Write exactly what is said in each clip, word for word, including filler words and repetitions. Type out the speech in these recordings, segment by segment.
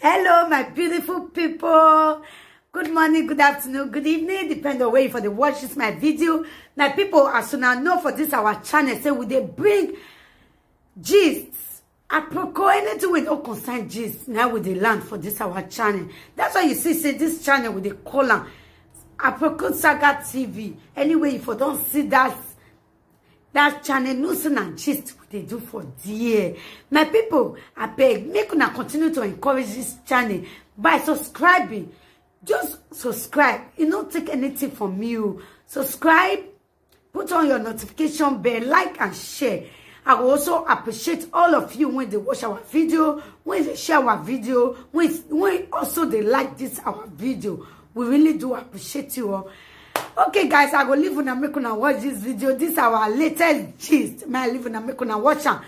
Hello, my beautiful people. Good morning, good afternoon, good evening, depend on where you for the watch this my video. My people, as soon as know for this our channel, say we dey bring gist, apropos anything we don't concern gist. Now we dey land for this our channel. That's why you see, say this channel we dey call am Apricot Saga T V. Anyway, if you don't see that that channel, no say na gist we dey do for there. My people, I beg, make una continue to encourage this channel by subscribing. Just subscribe. You no take anything from you. Subscribe, put on your notification bell, like and share. I will also appreciate all of you when they watch our video, when they share our video, when, when also they like this our video. We really do appreciate you all. Okay, guys, I go leave una make una watch this video. This our latest gist. May I leave una make una watch am.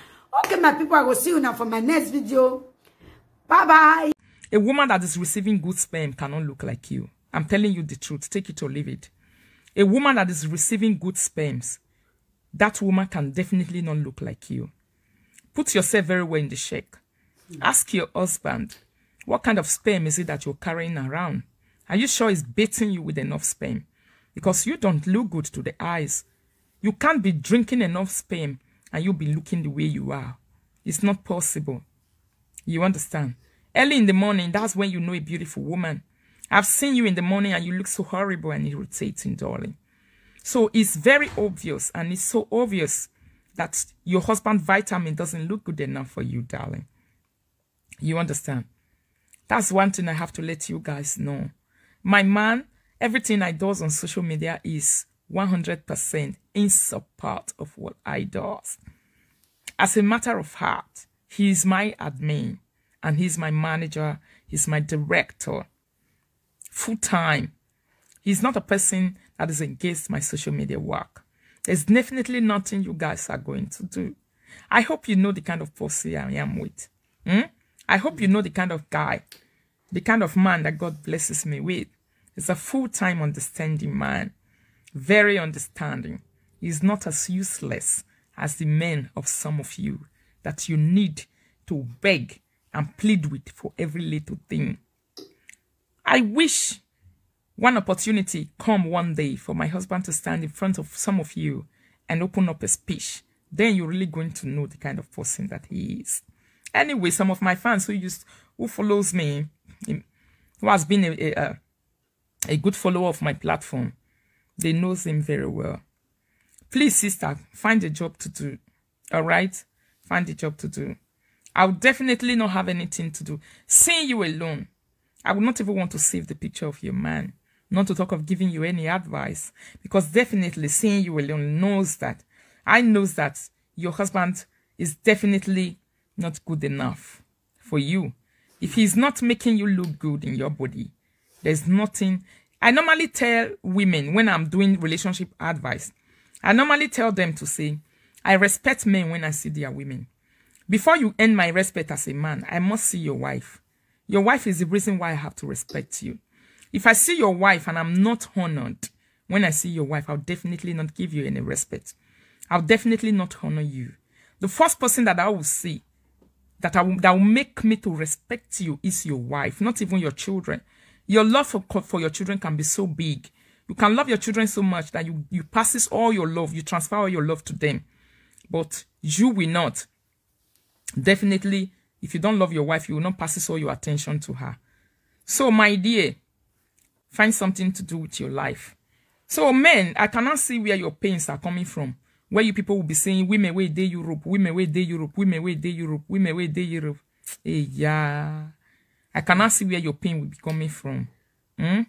Okay, my people, I go see you now for my next video. Bye bye. A woman that is receiving good sperm cannot look like you. I'm telling you the truth. Take it or leave it. A woman that is receiving good sperms, that woman can definitely not look like you. Put yourself very well in the check. Ask your husband, what kind of sperm is it that you're carrying around? Are you sure he's bathing you with enough sperm? Because you don't look good to the eyes. You can't be drinking enough sperm and you be looking the way you are. It's not possible. You understand? Early in the morning, that's when you know a beautiful woman. I've seen you in the morning and you look so horrible and irritating, darling. So it's very obvious, and it's so obvious that your husband vitamin doesn't look good enough for you, darling. You understand? That's one thing I have to let you guys know. My man, everything I does on social media is one hundred percent in support of what I does. As a matter of fact, he is my admin, and he's my manager, he's my director, full time. He's not a person that is against my social media work. There's definitely nothing you guys are going to do. I hope you know the kind of pussy I am with. Hmm? I hope you know the kind of guy, the kind of man that God blesses me with. He's a full-time understanding man, very understanding. He's not as useless as the men of some of you that you need to beg and plead with for every little thing. I wish one opportunity come one day for my husband to stand in front of some of you and open up a speech. Then you're really going to know the kind of person that he is. Anyway, some of my fans who used, who follows me, who has been a, a, a good follower of my platform, they knows him very well. Please, sister, find a job to do. All right? Find a job to do. I would definitely not have anything to do. Seeing you alone, I would not even want to save the picture of your man. Not to talk of giving you any advice. Because definitely seeing you alone knows that, I knows that your husband is definitely not good enough for you. If he's not making you look good in your body, there's nothing. I normally tell women when I'm doing relationship advice, I normally tell them to say, I respect men when I see their women. Before you earn my respect as a man, I must see your wife. Your wife is the reason why I have to respect you. If I see your wife and I'm not honored when I see your wife, I'll definitely not give you any respect. I'll definitely not honor you. The first person that I will see that I will, that will make me to respect you is your wife, not even your children. Your love for, for your children can be so big. You can love your children so much that you, you passes all your love, you transfer all your love to them. But you will not. Definitely, if you don't love your wife, you will not passes all your attention to her. So, my dear, find something to do with your life. So, men, I cannot see where your pains are coming from. Where you people will be saying, women wey dey Europe, women wey dey Europe, women wey dey Europe, women wey dey Europe. Hey, yeah. I cannot see where your pain will be coming from. Hmm?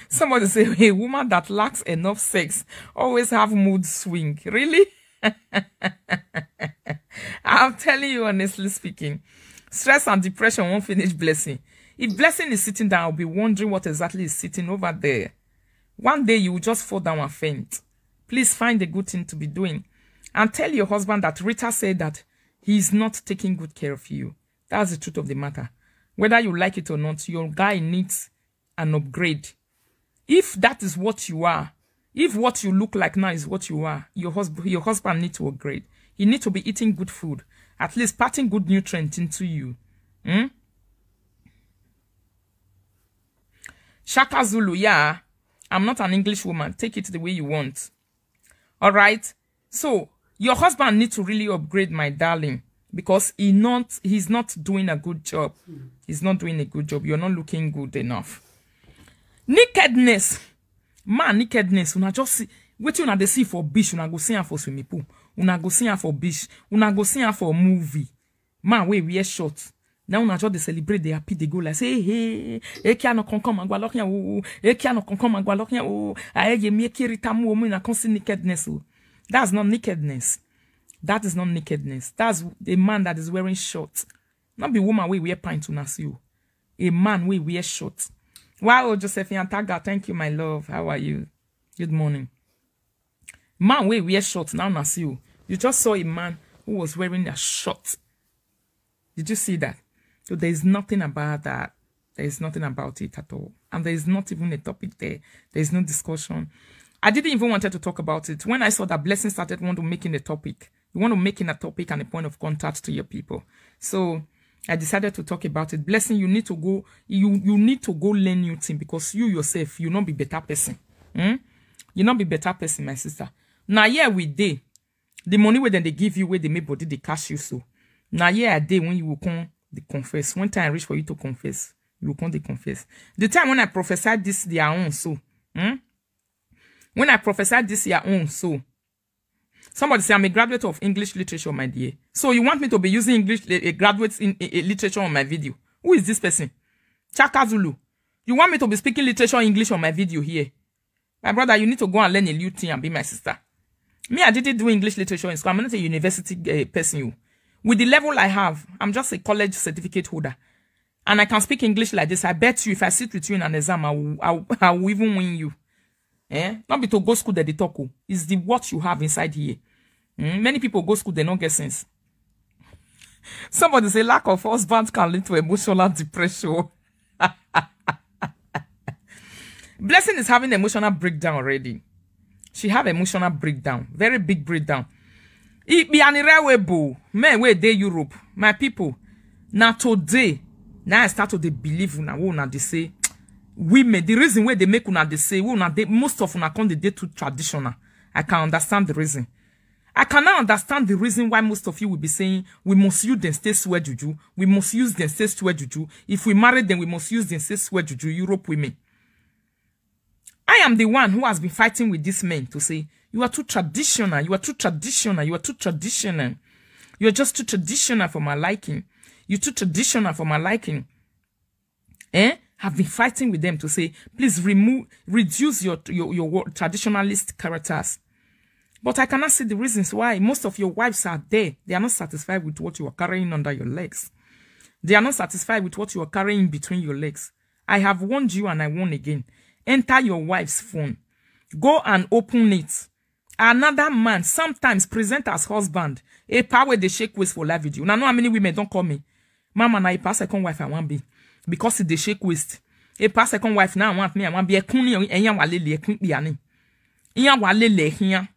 Somebody say, a woman that lacks enough sex always have mood swing. Really? I'm telling you, honestly speaking, stress and depression won't finish blessing. If blessing is sitting down, I'll be wondering what exactly is sitting over there. One day you will just fall down and faint. Please find a good thing to be doing. And tell your husband that Rita said that he is not taking good care of you. That's the truth of the matter. Whether you like it or not, your guy needs an upgrade. If that is what you are, if what you look like now is what you are, your husband, your husband needs to upgrade. He needs to be eating good food, at least putting good nutrients into you. Hmm? Shaka Zulu, yeah. I'm not an English woman. Take it the way you want. All right. So your husband needs to really upgrade, my darling, because he not he's not doing a good job. He's not doing a good job. You're not looking good enough. Nakedness, man, nakedness. Una just see wetin una dey see for beach. Una go see am for swimming pool. Una go see am for beach. Una go see am for movie. Man wey wear short. Now una just dey celebrate, dey happy, dey go like say, hey, eke ano kankan ma gba lọkàn o, eke ano kankan ma gba lọkàn o. Aye ye mi eke rita mu omi na come see nakedness o. That's not nakedness. That is not nakedness. That's a man that is wearing short. Not be woman wey wear pant una see o. A man wey wear short. Wow, Josephine Antaga, thank you, my love. How are you? Good morning. Man wey wear short now na see o. You just saw a man who was wearing a short. Did you see that? So there is nothing about that. There is nothing about it at all. And there is not even a topic there. There is no discussion. I didn't even wanted to talk about it. When I saw that Blessing started want to making a topic, you want to making a topic and a point of contact to your people. So I decided to talk about it. Blessing, you need to go, you you need to go learn new thing because you yourself, you not be better person. Hmm? You not be better person, my sister. Now, yeah, we dey. The money where then they give you, where they make body they cash you so. Now, yeah, I day when you will come the confess. When time reach for you to confess, you will come the confess. The time when I prophesied this their own so. Hmm? When I prophesied this their own so. Somebody say, I'm a graduate of English literature, my dear. So you want me to be using English, a, a graduate in a, a literature on my video? Who is this person? Chaka Zulu. You want me to be speaking literature English on my video here? My brother, you need to go and learn a new thing and be my sister. Me, I didn't do English literature in school. I'm not a university uh, person. You. With the level I have, I'm just a college certificate holder. And I can speak English like this. I bet you if I sit with you in an exam, I will, I will, I will even win you. Eh? Not be to go school that they talk. Oh. It's the what you have inside here. Mm? Many people go school, they don't get sense. Somebody say lack of husband can lead to emotional depression. Blessing is having emotional breakdown already. She have emotional breakdown, very big breakdown. It be an irrevocable. Men wey dey Europe, my people. Now today, now I start to dey believe una wey una dey say women. The reason why they make una dey say wey una dey most of una come dey dey too traditional. I can understand the reason. I cannot understand the reason why most of you will be saying we must use them stay swear juju. We must use them stay swear juju. If we marry them, we must use them stay swear juju. Europe women. I am the one who has been fighting with these men to say, you are too traditional, you are too traditional, you are too traditional. You are just too traditional for my liking. You're too traditional for my liking. Eh? Have been fighting with them to say, please remove, reduce your your, your traditionalist characters. But I cannot see the reasons why most of your wives are there. They are not satisfied with what you are carrying under your legs. They are not satisfied with what you are carrying between your legs. I have warned you and I warn again. Enter your wife's phone. Go and open it. Another man sometimes present as husband. A power they shake waist for live video. Now know how many women don't call me. Mama na a pass second wife I want be. Because they shake waist. A pass second wife now I want me, I want be a kuni and yan walele a kuni be ani. Yan walele here.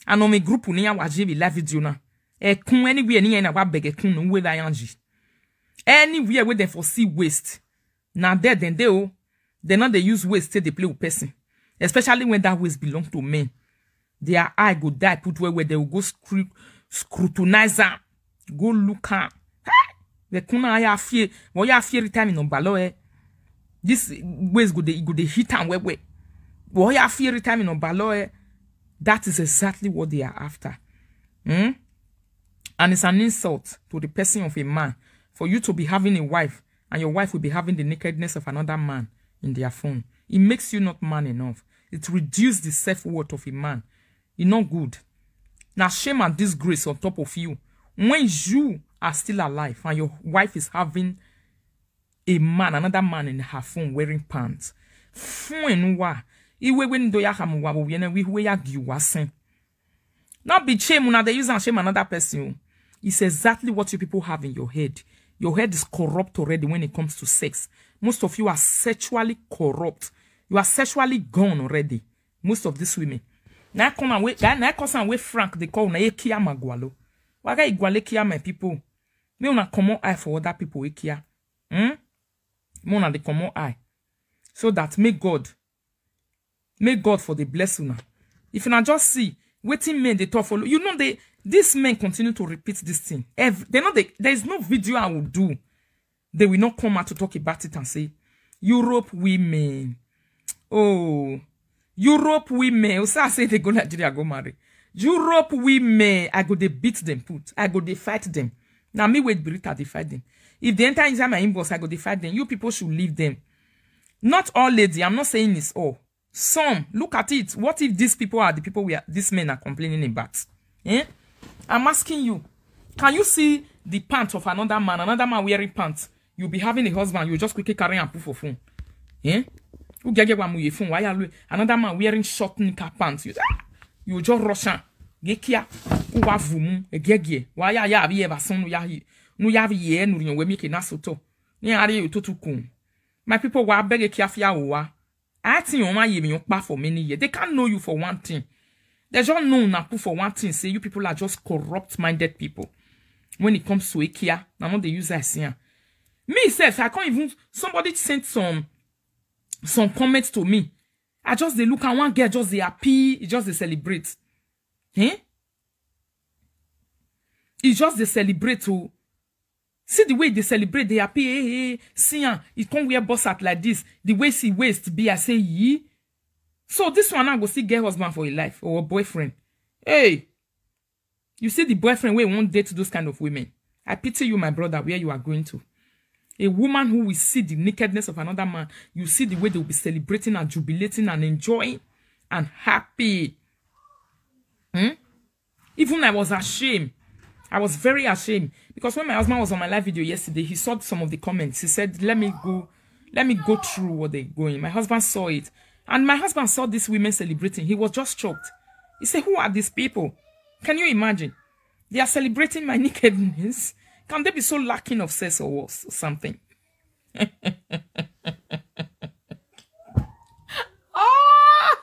And on me group ni yan wajibi live video na. A kun anywhere ni yan wa beg a kun no way that yanji. Anywhere where they foresee waste. Now there then they oh. They not they use waste till they play with person. Especially when that waste belong to men. Their eye go die put where where they will go scru scrutinize am. Go look am. Hey! They kuna ya fear. What ya fear time in balo eh. This waste go they go they hit am where where. What ya fear time in balo eh. That is exactly what they are after. Hmm? And it's an insult to the person of a man for you to be having a wife and your wife will be having the nakedness of another man in their phone. It makes you not man enough. It reduces the self-worth of a man. It's not good. Now shame and disgrace on top of you. When you are still alive and your wife is having a man, another man in her phone wearing pants. Fun wa. Iwe when do ya hamu wa bo yene wi we ya gi wa sen. Not be shame una dey use and shame another person. It's exactly what you people have in your head. Your head is corrupt already when it comes to sex. Most of you are sexually corrupt. You are sexually gone already. Most of these women. Na come and wait, na come and wait Frank they call na ekia magwalo. Waga igwale kia my people. Make una comot eye for other people wey care. Hmm? Make una dey comot eye. So that make God, make God for dey bless una. If una just see wetin men dey talk follow, you know, they, these men continue to repeat this thing. Every, they know they, there is no video I will do. They will not come out to talk about it and say, "Europe women. Oh, Europe women." You say, I say they go Nigeria, go marry. "Europe women, I go dey beat them put. I go dey fight them. Now me wait Brita dey fight them. If they enter inside my inbox, I go dey fight them. You people should leave them." Not all lady. I'm not saying it's all. Some, look at it. What if these people are the people we are, these men are complaining about? Eh? I'm asking you, can you see the pants of another man, another man wearing pants? You'll be having a husband, you just quickly carry and put for phone. Eh? Who get get one with phone? Why are you another man wearing short knicker pants? You, ah! You just rush on. Gekia. Uwa vumu. Egegie. Why are you here? Son, ya hi. No, ya here. No, you make it not so to. Ni are you to tukun? My people, wa beg a kiafia wa. I think you might even pa for many years. They can't know you for one thing. They just know na put for one thing. Say you people are just corrupt-minded people. When it comes to Ikia, now not the user I see am. Me self, I can't even, somebody sent some, some comments to me. I just dey look and one girl just dey happy, e just dey celebrate. Eh? E just dey celebrate o. See the way they celebrate, they happy. Hey, hey, see am, he come wear boss hat like this. The way she waist be, I say, "Yee." So this one now go still get husband for his life or boyfriend. Hey, you see the boyfriend wey won't date those kind of women. I pity you, my brother, where you are going to. A woman who will see the nakedness of another man, you see the way they will be celebrating and jubilating and enjoying and happy. Hmm? Even I was ashamed. I was very ashamed because when my husband was on my live video yesterday, he saw some of the comments. He said, "Let me go, let me go through what they're going." My husband saw it. And my husband saw these women celebrating. He was just shocked. He said, "Who are these people? Can you imagine? They are celebrating my nakedness. Can they be so lacking of sense or worse or something?" Ah!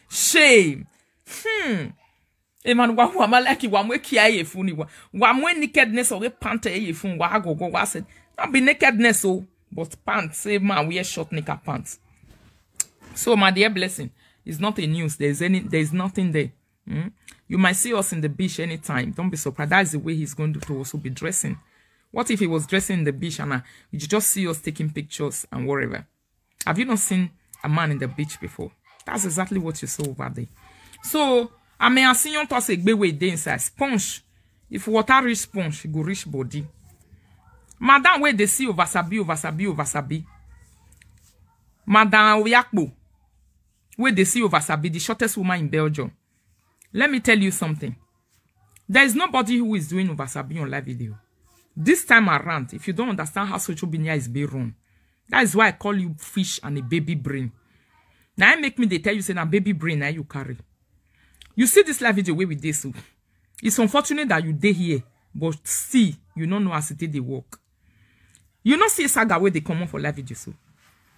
Shame. Hmm. Eman wa wa malaki wa mwe kia ye funi wa. Wa mwe nakedness or pant ye fun wa go go wa said. Not be nakedness, oh, but pants. Say man wear short knicker pants. So my dear blessing, it's not a news. There's any, there's nothing there. Hmm? You might see us in the beach anytime. Don't be surprised. That's the way he's going to also be dressing. What if he was dressing in the beach and uh, you just see us taking pictures and whatever? Have you not seen a man in the beach before? That's exactly what you saw over there. So, I mean, I see you toss a big way there inside. Sponge. If water reach sponge, it go reach body. Madam, where they see over Sabi, over Sabi, over Sabi. Madam Oyakbo, where they see over Sabi, the shortest woman in Belgium. Let me tell you something. There is nobody who is doing over Sabi on live video. This time around, if you don't understand how social media is being run, that is why I call you fish and a baby brain. Now I make me they tell you say na baby brain now you carry. You see this live video way with this. So it's unfortunate that you dey here, but still you don't know as it dey work. You no see saga wey dey comot for live video so.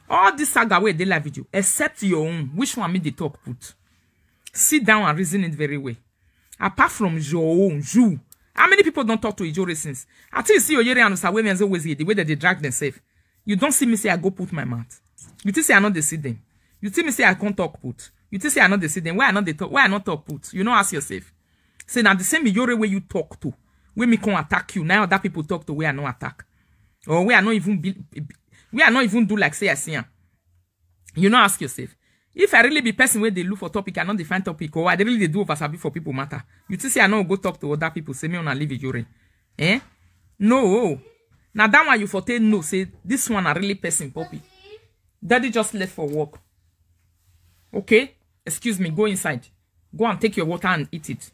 All this saga wey dey live video, except your own, which one me dey talk put? Sit down and reason it very well. Apart from your own, you, how many people don't talk to Ijore since? I think you see Oyere and Osawe men always here, the way that they drag themselves. You don't see me say I go put my mouth. You think say I not dey see them. You think me say I can't talk put. You think say I not dey see them. Why I not dey talk? Why I not talk put? You know, ask yourself. Say now the same Ijore way you talk to, when me come attack you, now other people talk to where I no attack, or where I no even be, where I no even do like say I see am. You know, ask yourself. If I really be person where they look for topic, I not define topic, or I really dey do over sabi for people matter. You think say I no go talk to other people, say me on a leave Ijore. Eh? No. Now that one you for tell no, say this one a really person poppy. Daddy just left for work. Okay? Excuse me, go inside. Go and take your water and eat it.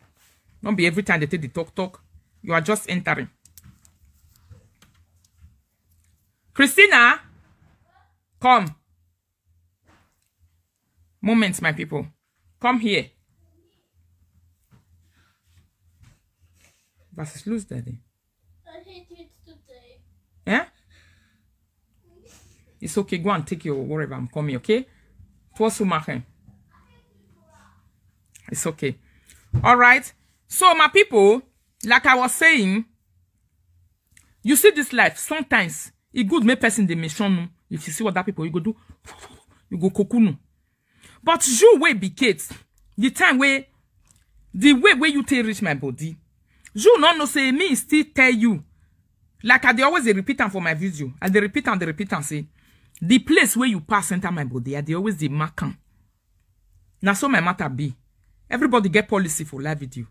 Don't be every time they take the talk talk. You are just entering. Christina, come. Moments, my people. Come here. Versus lose, daddy. I hate it today. Eh? It's okay. Go and take your whatever. I'm coming, okay? Tuosu machen. It's okay. All right. So, my people, like I was saying, You see this life, sometimes e good make person dey mention you. If you see other people, you go do, you go kokunu. But you wey be Kate, the time wey, the way wey you take reach my body, you no know say me still tell you. Like I dey always dey repeat am for my video, I dey repeat am, dey repeat am say the place where you pass enter my body, I dey always dey mark am. Now so my matter be. Everybody get policy for live video.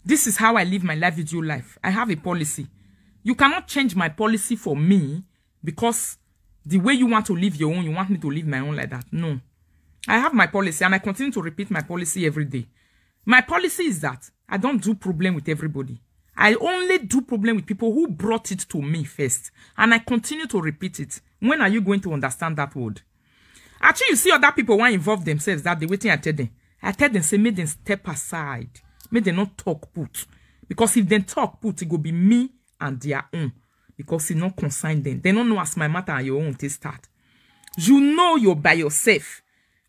This is how I live my live video life. I have a policy. You cannot change my policy for me because the way you want to live your own, you want me to live my own like that. No. I have my policy and I continue to repeat my policy every day. My policy is that I don't do problem with everybody. I only do problem with people who brought it to me first. And I continue to repeat it. When are you going to understand that word? Actually, you see other people want involve themselves that the waiting I tell them. I tell them, say, make them step aside. Make them not talk put. Because if they talk put, it go be me and their own. Because it not concern them. They don't know as my matter and your own take start. You know you're by yourself.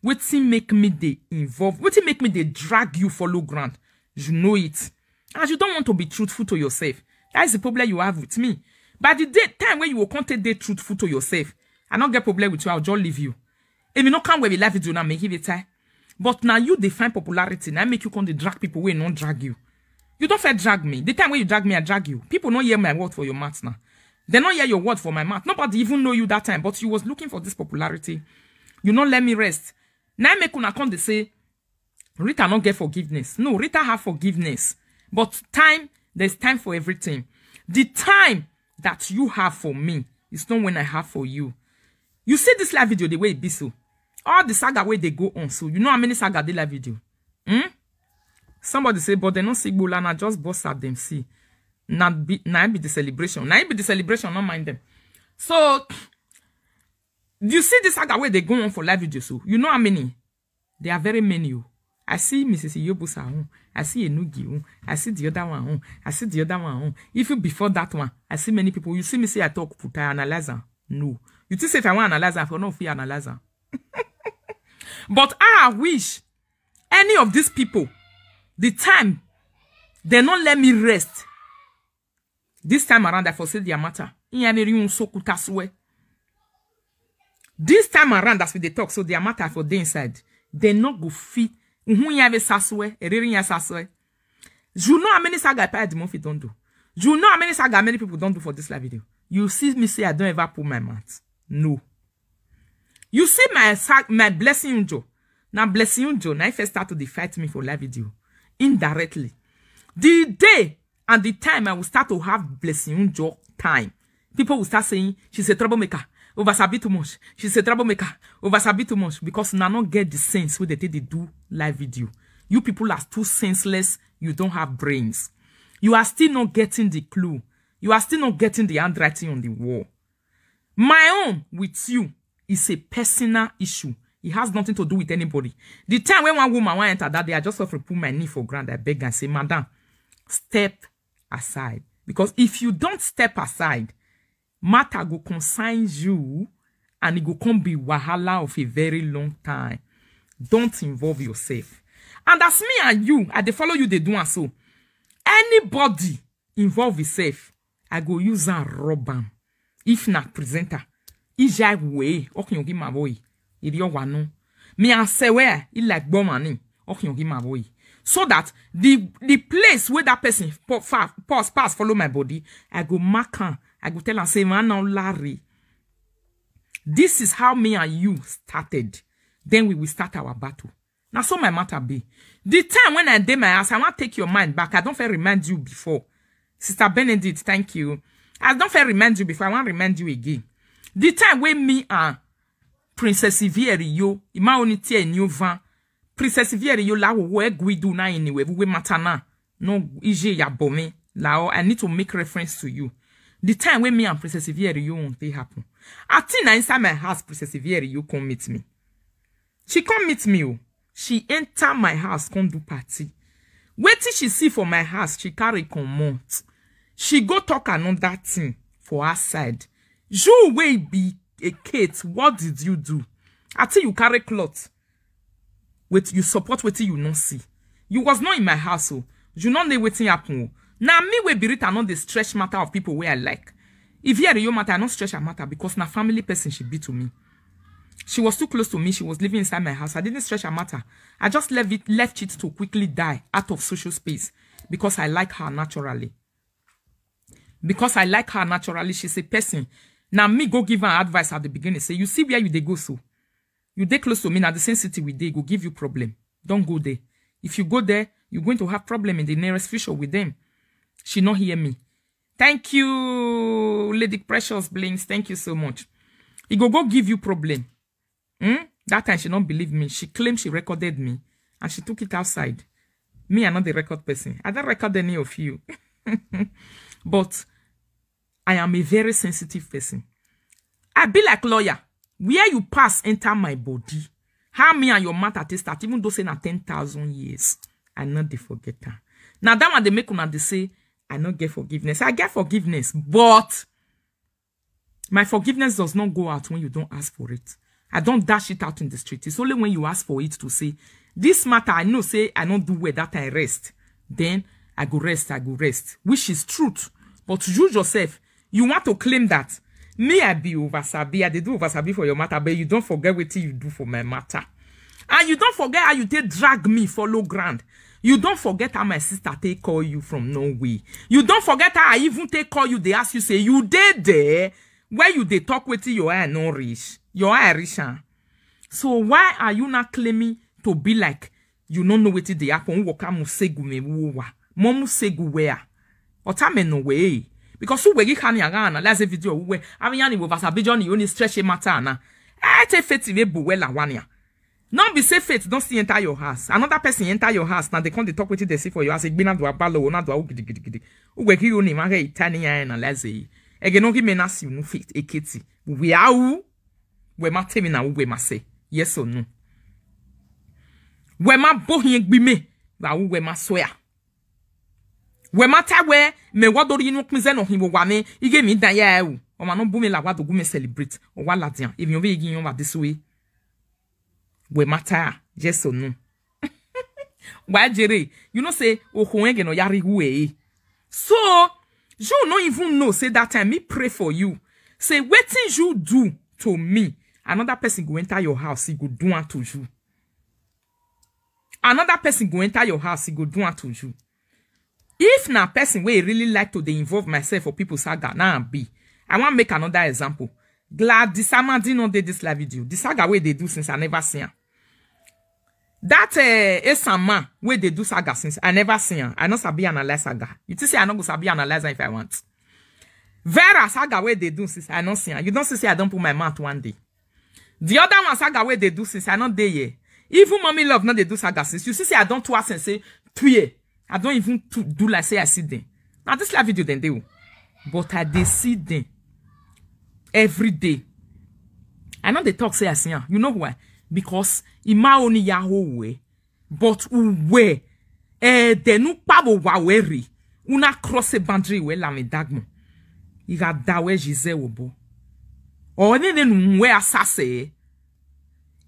Wetin make me dey involve? Wetin make me dey drag you follow ground? You know it. And you don't want to be truthful to yourself. That is the problem you have with me. By the day time when you will come take dey truthful to yourself, I don't get problem with you. I'll just leave you. If you no come with a live video now, make it time. But now you define popularity. Now make you come dey drag people wey no drag you. You don't fair drag me. The time when you drag me, I drag you. People no hear my word for your mouth now. They no hear your word for my mouth. Nobody even know you that time, but you was looking for this popularity. You no let me rest. Now make una come dey say Rita no get forgiveness. No, Rita have forgiveness. But time, there's time for everything. The time that you have for me is not when I have for you. You see this live video the way it be so. All the saga wey dey go on so. You know how many saga dey live video? Hmm? Somebody say, but they no see Bola, na just boss at them see. Na be, na be the celebration. Na be the celebration, not mind them. So, you see this saga wey dey go on for live video so. You know how many? There are very many. Oh. I see Missus Iyobusa own. I see Enugi own. I see the other one own. I see the other one own. Even before that one, I see many people. You see me say I talk put, I analyze am. No. You think say if I want analyze am, I for no fit analyze am. But I wish any of these people, the time, they not let me rest. This time around, I for say their matter. Inyamiri un sokuta swear. This time around, as we dey talk, so their matter for the inside. They not go fit. Uhun yave saswe, eriri ya saswe. You know how many saga I pay the month don't do. You know how many saga many people don't do for this live video. You see me say I don't ever pull my mouth. No. You see my sag, my blessing unjo. Now blessing unjo. Now if I start to dey fight me for live video indirectly, the day and the time I will start to have blessing unjo time, people will start saying she's a troublemaker. Over sabi too much. She's a troublemaker. Over sabi too much because una no get the sense wey they take dey do live video. You people are too senseless. You don't have brains. You are still not getting the clue. You are still not getting the handwriting on the wall. My own with you is a personal issue. It has nothing to do with anybody. The time when one woman want enter that day, I just offer put my knee for ground. I beg and say, madam, step aside. Because if you don't step aside, matter go concern you and it go come be wahala of a very long time. Don't involve yourself. And as me and you, I dey follow you, they do and so. Anybody involve yourself, I go use and rub am. If na presenter, ijai way, okin yogi my boy, iri wanu. Me and say where, he like bomani, okin yogi my boy. So that the the place where that person pa- fa- pass pass follow my body, I go mark am. I go tell am say man now Larry. This is how me and you started. Then we will start our battle. Now so my matter be. The time when I did my ass, I want take your mind back. I don't fair remind you before. Sister Benedict, thank you. I don't fair remind you before. I want remind you again. The time when me and Princess Ivieri yo, ima only tear new van. Princess Ivieri yo la wo we guidu na anyway. We matter na. No ije ya bomi. Lao, I need to make reference to you. The time when me and Princess Ivieri yo won't they happen. I think na inside my house, Princess Ivieri yo come meet me. She come meet me. Oh. She enter my house, come do party. Wait till she see for my house, she carry comot. She go talk another thing for her side. You wey be a Kate, what did you do? I think you carry cloth. Wait, you support wetin you no see. You was not in my house, oh. You no know wetin happen, oh. Now me wey be Rita no dey stretch matter of people where I like. If here your matter, I not stretch her matter because na family person she be to me. She was too close to me. She was living inside my house. I didn't stretch her matter. I just left it, left it to quickly die out of social space because I like her naturally. Because I like her naturally, she's a person. Now me go give her advice at the beginning. Say, you see where you dey go so. You dey close to me, now the same city we dey, go give you problem. Don't go there. If you go there, you're going to have problem in the nearest future with them. She not hear me. Thank you, Lady Precious Blinks. Thank you so much. It go go give you problem. Hmm? That time she don't believe me. She claimed she recorded me and she took it outside. Me, I not the record person. I don't record any of you. But I am a very sensitive person. I be like lawyer. Where you pass enter my body. How me and your matter take start, even though say na ten thousand years, I not dey forget her. Now that one they make una dey say I not get forgiveness. I get forgiveness, but my forgiveness does not go out when you don't ask for it. I don't dash it out in the street. It's only when you ask for it to say, this matter, I know say I don't do well, that I rest. Then I go rest, I go rest, which is truth. But you yourself, you want to claim that me, I be over sabi, I dey do over sabi for your matter, but you don't forget what you do for my matter. And you don't forget how you take drag me follow ground. You don't forget how my sister take call you from Norway. You don't forget how I even take call you. They ask you, say, you dey there where you dey talk wetin your eye no reach. Your eye reach am. So why are you not claiming to be like you no know wetin dey happen? Waka musegu me wuwa. Mo musegu where? Otame no way. Because who wegi kani aga analyze video who we. Ami yani wo vasa bijo ni yoni stretch matter na. I take faith we bu wela wania. No be say faith don't see enter your house. Another person enter your house. Now they come they talk with you, they see for your house. Igbina do abalo, na do awu gidi gidi gidi. Who wegi you ni mage itani ya analyze. Ege no give me na si unu faith eketi. We are who? We ma tell me now who we ma say. Yes or no? We ma bo hin gbi me. Wa who we ma swear. We ma ta we me wa do inu kmize no hin wo wa me. Ige mi da ya e wu. O ma no bu me la wa do gu me celebrate. O wa la dia. If you be igi yon wa this way. We ma ta. Yes or no? Why, Jerry? You know say, oh, ege no yari hu e. So you no even know say that time me pray for you. Say wetin you do to me, another person go enter your house, he go do am to you. Another person go enter your house, he go do am to you. If na person wey really like to dey involve myself for people saga, now I be. I wan make another example. Gladys Amadi no dey this live video. The saga wey they do since I never see am. That uh, Esama wey they do saga since I never see am. I no sabi analyze saga. You think say I no go sabi analyze am if I want. Vera saga wey they do since I no see am. You don't see say I don't put my mouth one day. The other one saga wey they do since I no dey here. Even Mommy Love no dey do saga since. You see say I don't too ask and say, tuye. I don't even to do like say I see them. Now this live video then they will. But I dey see them every day. I know they talk say I see am. You know why? Because ima oni ya ho we. But uwe eh denu pa wo wa we ri. Una cross a boundary we la me dagmo. Iga da we jize wo bo. O ne ne nu we asase.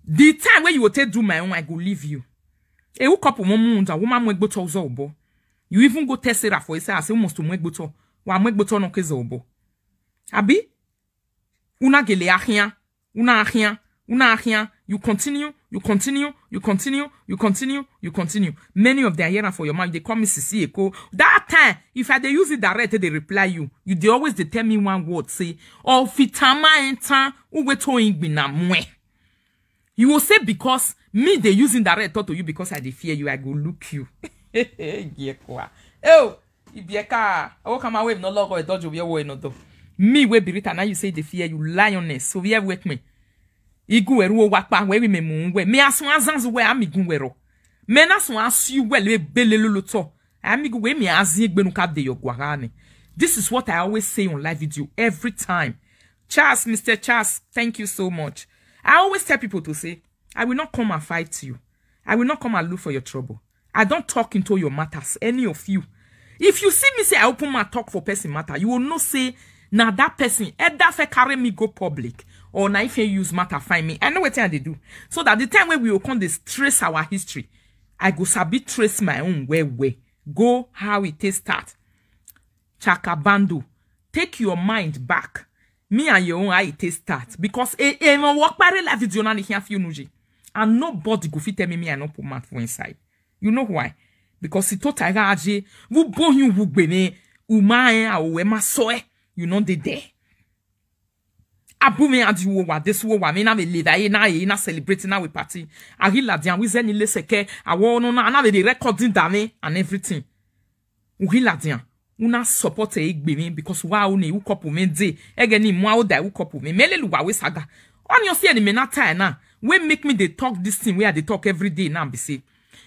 The time where you will take do my own, I go leave you. E u couple mo munda, woman mo egboto uzo obo. You even go test Sarah for isa, say must mo egboto. Wa mo egboto no keze obo. Abi? Una gele ahia, una ahia, una ahia. You continue, you continue, you continue, you continue, you continue. Many of them are here for your mouth. They call me Sisi Eko. That time, if I dey use it direct, they reply you. You they always they tell me one word, say, oh, fitama enta, uwe to ingbina mwe. You will say because me they using direct talk to you because I dey fear you, I go look you. Yekwa. Oh, ibieka. Oh, come away no logo e dojo we wo no do. Me we birita now you say they fear you lioness. So we wake me. Igu eru o wapa we we me mu we. Me asun azanzu we amigun we ro. Me na sun asu we le bele lolo to. Amigu we me azi egbenu ka de yo gwagane. This is what I always say on live video every time. Charles, Mister Charles, thank you so much. I always tell people to say, I will not come and fight you. I will not come and look for your trouble. I don't talk into your matters, any of you. If you see me say I open my talk for person matter, you will not say, now that person either fe carry me go public or now if you use matter find me. I know what I they do. So that the time when we will come this trace our history, I go sabi trace my own way way. Go how it take start. Chakabando. take your mind back. Me and your own, I take start. Because e, e, no work pare la video na ni here for you, nuji. And nobody go fit tell me, me, I no put mouth for inside. You know why? Because si tota ga aje, wu bo hin wu gbe me, u ma e, a o we ma so e, you know, they there. Abu me adi wo wa, this wo wa, me na we live, e na, e na celebrate, na we party. A hi la dia, we zeni le seke, a wo no na, na we the recording da me and everything. U hi la dia, una support e igbe me because wa o ni u couple me de, ege ni mo o da u couple me, me le lu wa we saga. Oni o si eni me na tie na, we make me dey talk this thing where they talk every day now be say.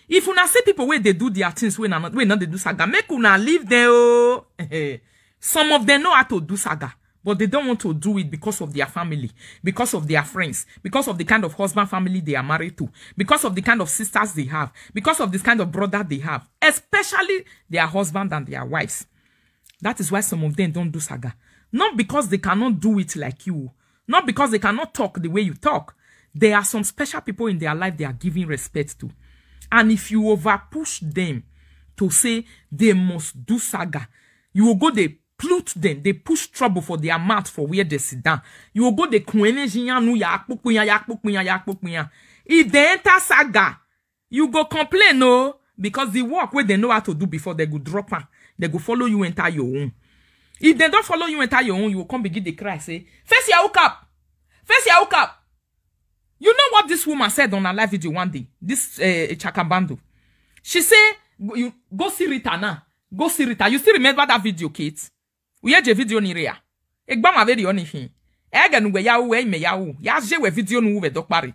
If una see people where they do their things, we na, we na they do saga, make una leave them, oh. Some of them know how to do saga, but they don't want to do it because of their family, because of their friends, because of the kind of husband family they are married to, because of the kind of sisters they have, because of this kind of brother they have, especially their husband and their wives. That is why some of them don't do saga. Not because they cannot do it like you, not because they cannot talk the way you talk. There are some special people in their life they are giving respect to. And if you over push them to say they must do saga, you will go they pollute them, they push trouble for their mouth for where they sit down. You will go they kuene jinyanu ya akpukpu ya, ya akpukpu ya, ya akpukpu ya. If they enter saga, you go complain, no, because the work where they know how to do before, they go drop am, they go follow you enter your own. If they don't follow you enter your own, you will come begin the cry, say, "Face your hook up, face your hook up." You know what this woman said on her live video one day? This uh, Chakabando. She say, "Go- you go see Rita now. Go see Rita." You still remember that video, Kate? We had a video ni rea. Egba ma very on him. Ege nu we ya we me ya u. Ya je we video nu we dokpari.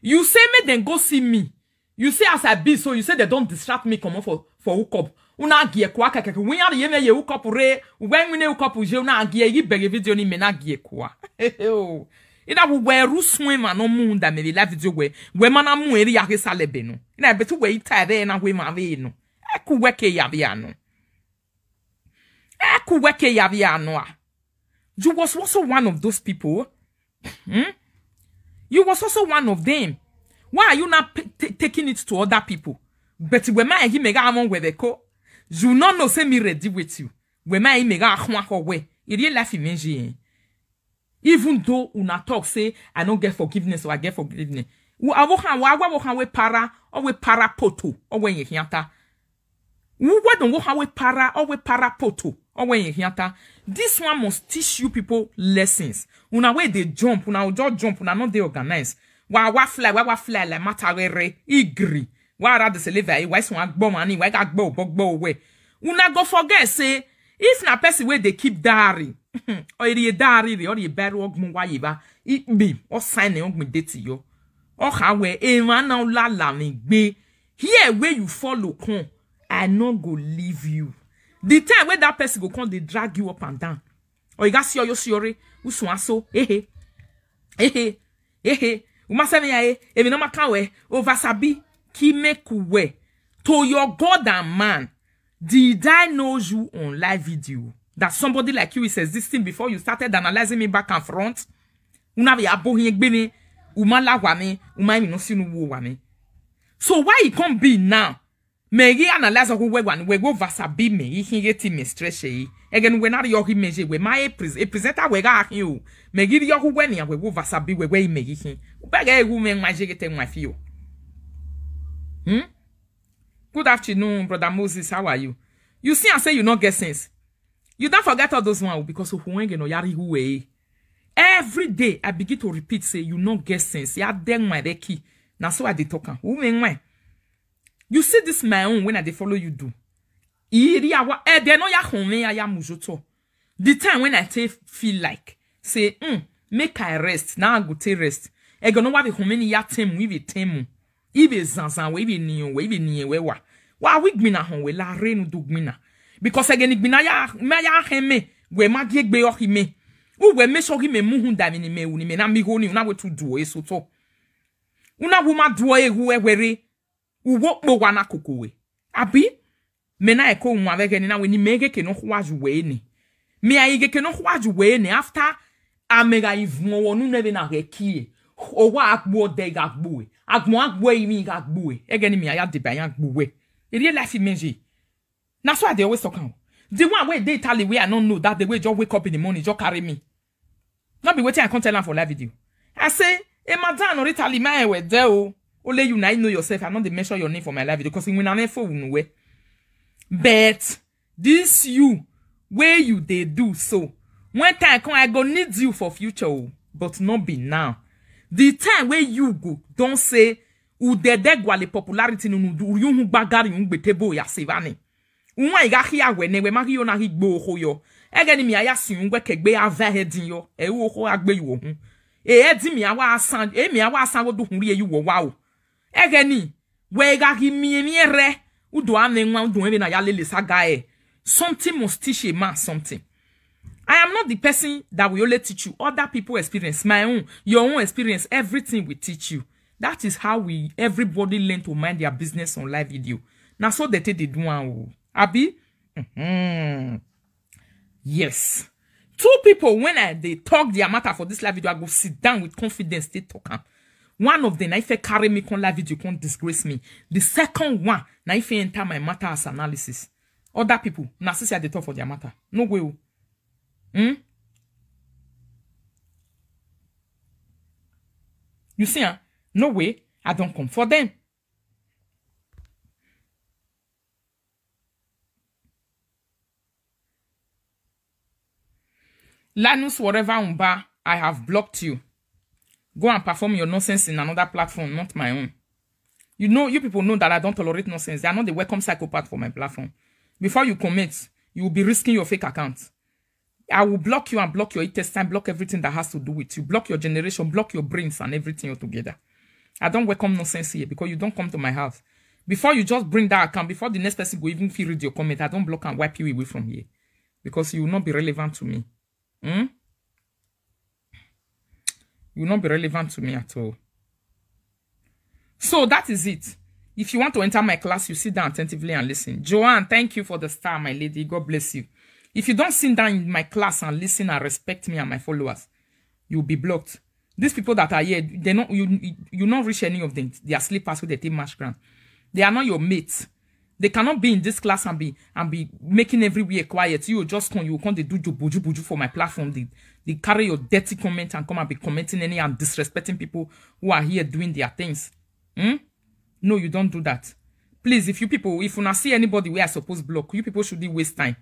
You say make them go see me. You say as I be so, you say they don't distract me come for for hookup. Una gie kwa keke. We are ye me ye hookup re. When we ne hookup je una gie yi bege video ni me na gie kwa. Oh. Ina wu we ru swe ma no mu nda me la video we. We mana mu eri ya ke sale be no. Ina betu we ita re na we ma we no. Eku we ke ya bi ano. Eku we ke ya bi ano a. You was also one of those people. Hmm? You was also one of them. Why are you not p- t- taking it to other people? But when my he mega amon we ko, you not know say me ready with you. When my he mega akwa ko we, it real life imagine. Even though una talk say I don't get forgiveness or I get forgiveness, we awo kan wa wa wo kan we para or we para poto or we ye hiata. Wu wa don wo ha we para or we para poto or we ye hiata. This one must teach you people lessons. Una wey dey jump, una go just jump, una no dey organize. Wa wa fly, wa wa fly like matter were igri. Wa ra the silver, wa so agbo money, wa ga gbo bo gbo we. Una go forget say if na person wey dey keep diary, or e diary re, or e beru ogmun wa ye ba, ikpe, or sign e ogmun date yo. Or ha we e ma na la la mi gbe. Here where you follow come, I no go leave you. The time where that person go come, they drag you up and down. Or you got see your siore, usu aso, ehe, ehe, ehe. Uma se me ya e, emi no maka we, over sabi, ki me kuwe. To your God and man, did I know you on live video? That somebody like you is existing before you started analyzing me back and front? Una be abo hin gbe me, uma la wa me, uma mi no sinu wo wa me. So why it can't be now? Me gi analyze ko we wan we go vasa bi me yi hin yeti me stretch yi. Again we na yo hi me je we ma e pres e presenter we ga hin o. Me gi yo ko we ni we go vasa bi we we me yi hin. U be ga e wu me ma je ke te ma fi o. Hmm? Good afternoon, brother Moses. How are you? You see, I say you no get sense. You don't forget all those one because of who ain't no yari who way. Every day I begin to repeat, say you no get sense. Ya den my key. Now so I dey talk am. Who me why? You see this my own when I dey follow you do. Iri awa eh they no ya home ya ya mujoto. The time when I take feel like say, hmm, make I rest. Now I go take rest. I go no wa be home ni ya temu, ibe temu. Ibe zanzan we, ibe niyo we, ibe niye we wa. Wa we gbina hon we la renu do gbina. Because again gbina ya me ya heme we ma die gbe o hime. U we me so hime mu hun da mi ni me u ni me na mi ho ni una we tu duo eso to. Una wo ma duo e hu e were. U wo po wa na koko we. Abi? Me na e ko nwa vege ni na we ni me ge ke no hwa ju we ni. Me a ge ke no hwa ju we ni after a me ga ivmo wo nu ne be na ge kie. O wa agbo de ga gbo e. Agbo agbo e mi ga gbo e. Ege ni me a ya de ba ya gbo we. E real life me je. Na so I dey always talk am. The one wey dey Italy wey I no know that day wey just wake up in the morning, just carry me. No be wetin I come tell am for live video. I say, "Hey, madam, no Italy, my were there, oh. Only you now know yourself. I no dey mention your name for my live video because when I phone, we." But this you, where you dey do so, when time come, I go need you for future, oh, but not be now. The time where you go, don't say, "Udede gwale popularity nunu, you hu bagari, you gbetebo ya sevani." Unwa iga hia we ne we magi yo na hi gbo ho yo. Ege ni mi aya si ungwe kegbe ava hedin yo. E wo ho agbe yo hu. E edi mi awa asan, e mi awa asan wo du hun ri e yu wo wa o. Ege ni, we iga hi mi mi re. Udo ane nwa udo ebe na ya lele saga e. Something must teach a man something. I am not the person that will only teach you other people experience, my own, your own experience, everything will teach you. That is how we everybody learn to mind their business on live video. Now so they take the do one. Abi? Mhm. Yes. Two people, when I they talk their matter for this live video, I go sit down with confidence, they talk am. One of them, if I carry me come live video, come disgrace me. The second one, now if I enter my matter as analysis. Other people, now see say I dey talk for their matter. No way. Oh. Hmm? You see, huh? No way. I don't come for them. Linus, whatever umba, I have blocked you. Go and perform your nonsense in another platform, not my own. You know, you people know that I don't tolerate nonsense. They are not the welcome psychopath for my platform. Before you commit, you will be risking your fake account. I will block you and block your intestine, block everything that has to do with you, block your generation, block your brains and everything altogether. I don't welcome nonsense here because you don't come to my house. Before you just bring that account, before the next person go even feel read your comment, I don't block and wipe you away from here because you will not be relevant to me. Hmm? You will not be relevant to me at all. So that is it. If you want to enter my class, you sit down attentively and listen. Joanne, thank you for the star, my lady. God bless you. If you don't sit down in my class and listen and respect me and my followers, you'll be blocked. These people that are here, they not you you not reach any of them. They are sleepers who they take mash ground. They are not your mates. They cannot be in this class and be and be making everywhere quiet. You just come, you come, they do jubu jubu jubu for my platform. They, they carry your dirty comment and come and be commenting any and disrespecting people who are here doing their things. Hmm? No, you don't do that. Please, if you people, if you not see anybody where I suppose block, you people shouldn't waste time.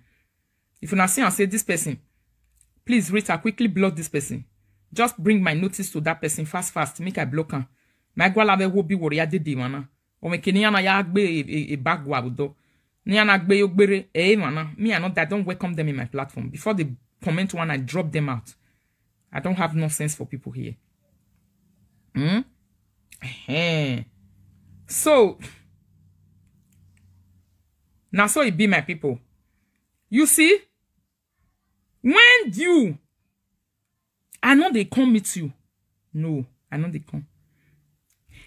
If you not see and say this person, please, Rita, quickly block this person. Just bring my notice to that person fast, fast. Make I block her. My gwala be will be worry. I did the mana. Or make any ya gbe a bag wabudo. Ni ana gbe yo gbere. Eh, mana. Me, I not I don't welcome them in my platform. Before they comment one, I drop them out. I don't have nonsense for people here. Hmm? Eh. So now so it be, my people. You see, when you I know they come meet you. No, I know they come.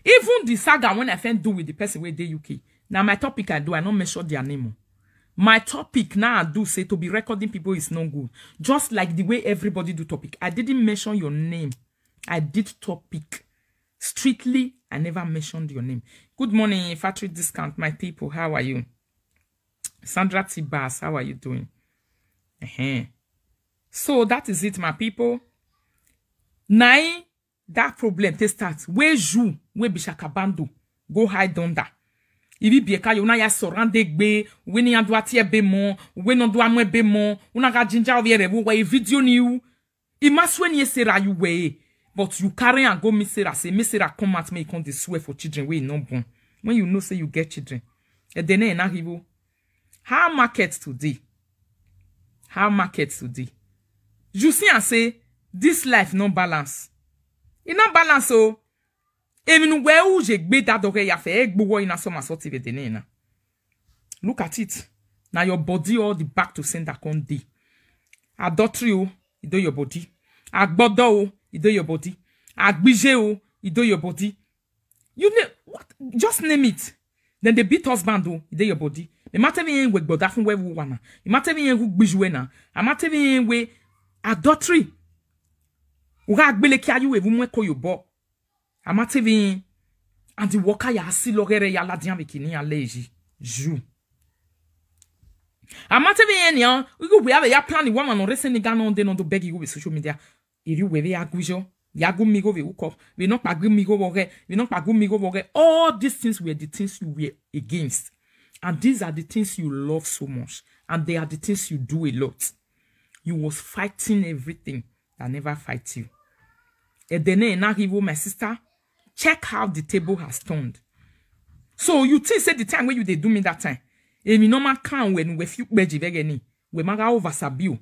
Even the saga when I first do with the person where they U K. Now my topic I do, I not mention their name. Oh. My topic now I do say to be recording people is no good. Just like the way everybody do topic. I didn't mention your name. I did topic. Strictly, I never mentioned your name. Good morning, factory discount, my people. How are you? Sandra Tibas, how are you doing? Uh-huh. So that is it, my people. Nine, that problem they start. Where you, where Bishakabando, go hide under. If you be a kayo na ya surround the gbe, when you do at your be more, when you do a more be more, una ga ginger over here, where video new. It must when you say you way, but you carry and go Miss Sarah, say Miss Sarah come at me, come this swear for children, we no born. When you know say you get children. And then na hivo. How market today? How market today? You see and say, this life no balance. It no balance, so. Even where uje gbe that dog ya fe, egbo wo ina so maso tive de na. Look at it. Now your body all the back to sender con day. Adultery, oh, it do your body. Agbodo, oh, it do your body. Agbije, oh, it do your body. You name what? Just name it. Then they beat husband, oh, it do your body. The matter we ain't with but that from where we wanna. The matter we ain't who bijuena. A matter we ain't with adultery. Uga gbele kia you evu mwe ko yo bo. A matter we and the worker ya si logere ya la dian bikini ya leji. You. Amatebe yẹn ni, you we have a plan the woman or send the gun on, they not to beg you with social media. If you were a gujo, yagu migo we hook up, we not pagu migo wore, we not pagu migo wore. All these things were the things you were against. And these are the things you love so much. And they are the things you do a lot. You was fighting everything that never fight you. And then, eh, now, my sister, check how the table has turned. So you think say the time when you they do me that time, emi no man can when we few beji vegeni, we maga over sabiu.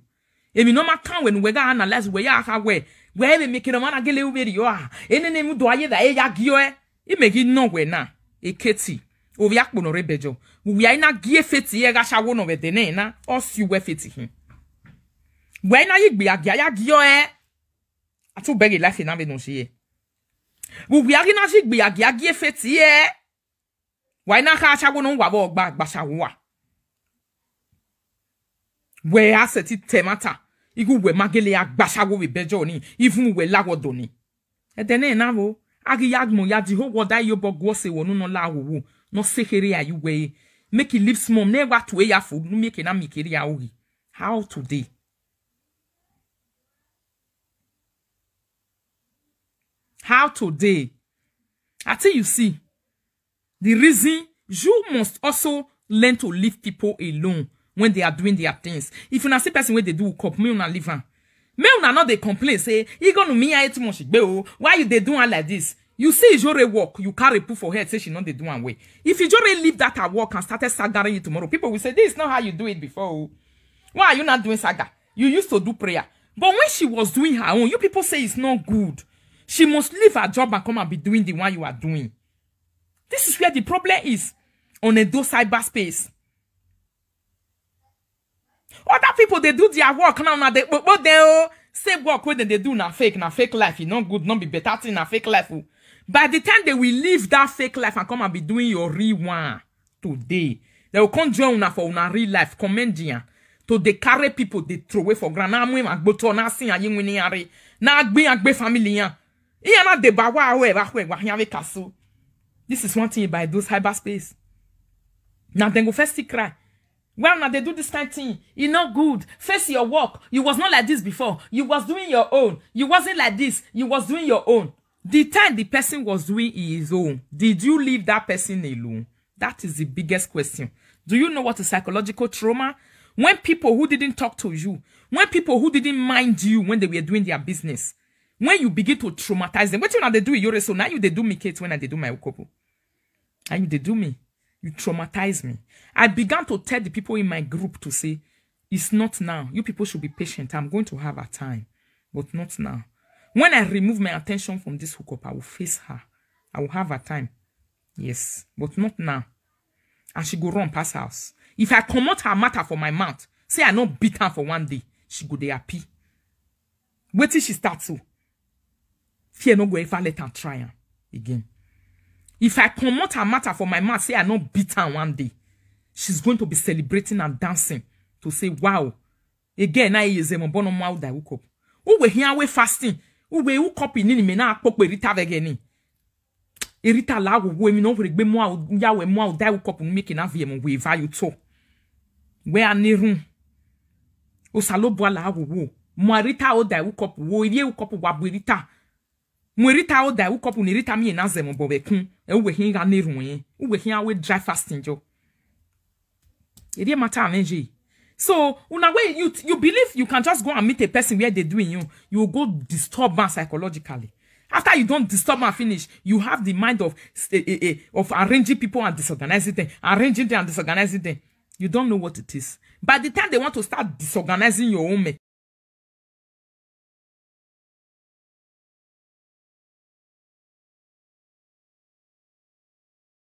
Emi no man can when we ga analyze we ya ha we, we be making a man agele uveri yo ah. Ene ne mu do aye da e ya gio e. I megi no we na. E keti. Ovi akpo no rebejo. We are in a gie feti e ga shawo no we dene na. Os you we feti him. We na yigbi agia ya gio e. Atu begi life na be no shi e. We are in a yigbi agia gie feti e. Why na ka shawo no wa bo gba gba shawo wa. We asset it temata. Igu we magele ya gba shawo we bejo ni. Even we lawo do ni. Edene na wo. Agi yagmo ya di ho wo da yo bo gwo se wo no no la wo wo. No se here ya you we. Make it live small. Ne wa tu e ya fu. No make na make ya ogi. How today? How today? I tell you see. The reason you must also learn to leave people alone when they are doing their things. If you not see person where they do cup, me una leave am. Me una not they complain say, "He gonna me I too much gbe o. Why you they do am like this?" You see, Ijore work, you carry put for head, say she not they do am way. If Ijore leave that at work and started sagaring you tomorrow, people will say, "This is not how you do it before o. Why are you not doing saga? You used to do prayer." But when she was doing her own, you people say it's not good. She must leave her job and come and be doing the one you are doing. This is where the problem is on a do cyberspace. Other people, they do their work now, now they, but, but they oh, say work when they do na fake, na fake life, e not good, not be better thing, na fake life. Oh. By the time they will leave that fake life and come and be doing your real one today, they will come join una for una real life, commendian. To they carry people, they throw away for ground. Now, I'm going to go to now, see, are you winning? Now, be a great family. Yeah. Iya na de ba wa we ba we wa nya we kasu. This is one thing by those cyberspace. Now then go first cry. Well, now they do this kind of thing. E not good. Face your work. You was not like this before. You was doing your own. You wasn't like this. You was doing your own. The time the person was doing his own, did you leave that person alone? That is the biggest question. Do you know what is psychological trauma? When people who didn't talk to you, when people who didn't mind you when they were doing their business, when you begin to traumatize them, what you know they do in your so now you they do me, Kate, when I they do my couple. And you they do me. You traumatize me. I began to tell the people in my group to say, "It's not now. You people should be patient. I'm going to have a time, but not now." When I remove my attention from this hookup, I will face her. I will have a time. Yes, but not now. And she go run past house. If I comot her matter for my mouth, say I not beat her for one day, she go dey happy. Wait till she start so. Fear no go ever let her try am again. If I comot her matter for my mouth, say I not beat her one day, she's going to be celebrating and dancing to say, "Wow." Again, I is a mobono mau da hook up. Who we here we fasting? Who we hook up in me na pokpe Rita vegeni? Erita la wo wo mi no regbe mo ya we mo da hook up make na vie mo we va you to. We are near room. Osalobo la wo wo. Mo Rita o da hook up wo, ye hook up wa bu Rita. Mo Rita o da hook up ni Rita mi na zemo bo be kun. E we hin ga near room. Who we here we dry fasting jo. It didn't matter energy. So, una way you you believe you can just go and meet a person where they doing you, you go disturb her psychologically. After you don't disturb her finish, you have the mind of eh, eh, eh, of arranging people and disorganizing them, arranging them and disorganizing them. You don't know what it is. By the time they want to start disorganizing your home, eh,